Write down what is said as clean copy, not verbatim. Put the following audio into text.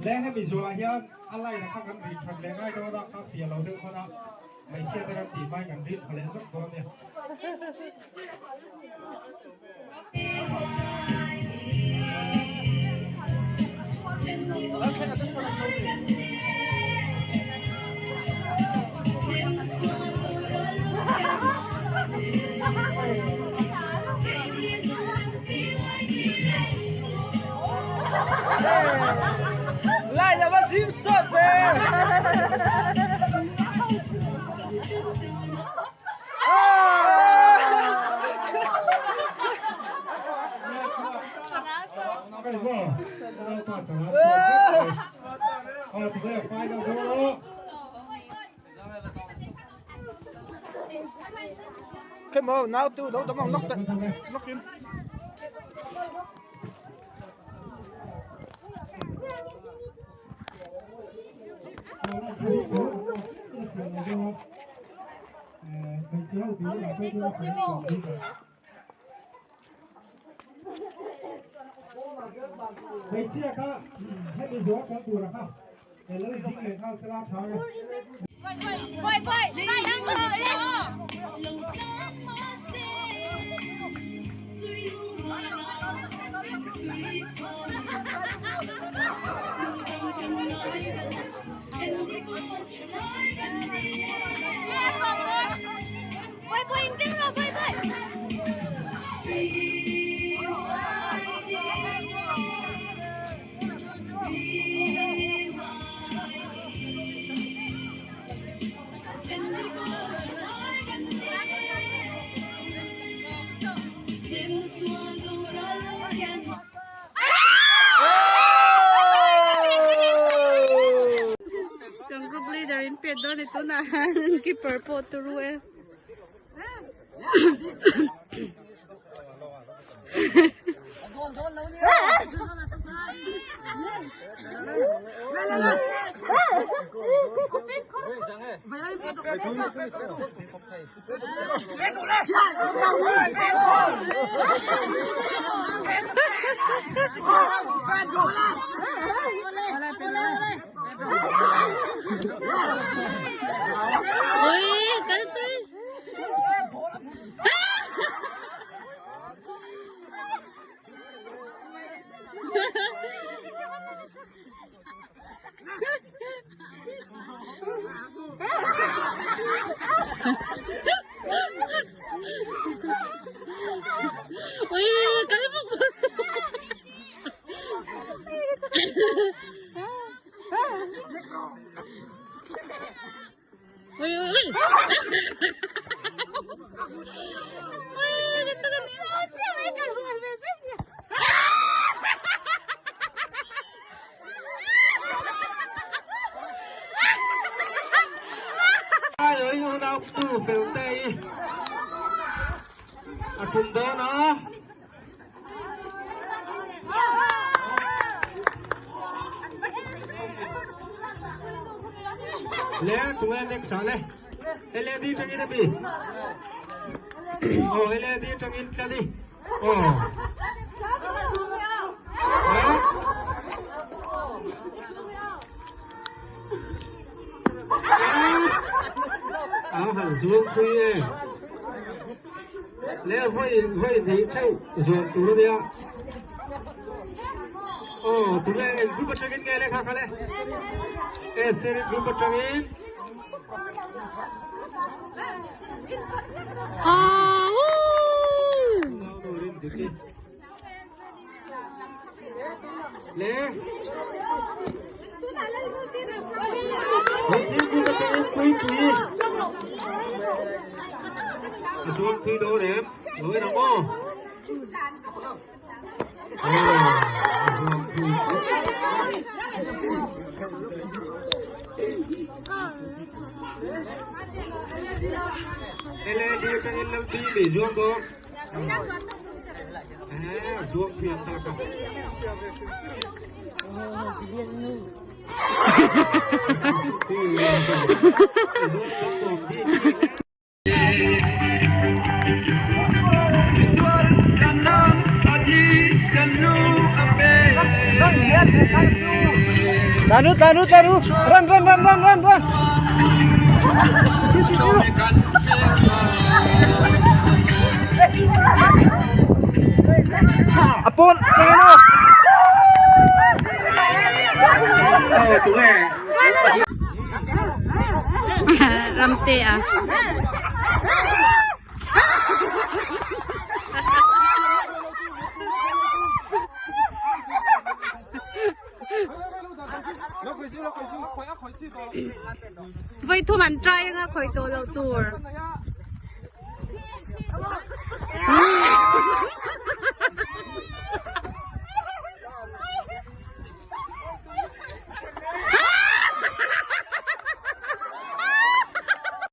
Le hemi zuah hian a line a kha kan ri that leh ngai dawn a, kha fiah lo deuh hman a, hmeichhia te kan tih hmain kan rin pha leh zawk dawn a nia. Line a va zim sawt ve. Cái mơ nào tu đâu tấm ông lóc lóc kim. Hmeichhia kha hemi zawh kan tur a kha elo ding leh nghal sela tha e. Kan group leader in pet dawn ni tunah hian keeper pawh turu e. Ui, kal tui. Ui, kal bawk. Ui, ui, ui. A tum dawn a. Le tunge next ah le. Hele di tangin abi. Oh hele di tangin tladi. Oh. zuang thui e. Le vawi vawi hnih theuh zuan tur a nia. Aw tunge eng group atangin nge lehkha kha le? Eseri group atangin. Aw woo! Turin diki. Le. He thil group atangin pui pui. A zuang thui dawn em? Lo en ang aw. LED atangin lo ti mi zuang dawn. Eh, zuang thiam ta ka. Zuang tam nuam ti. Tanu tanu tanu run run run run run run a pawn Ramte a. Vawi thum an try anga khawi tawh loh tur.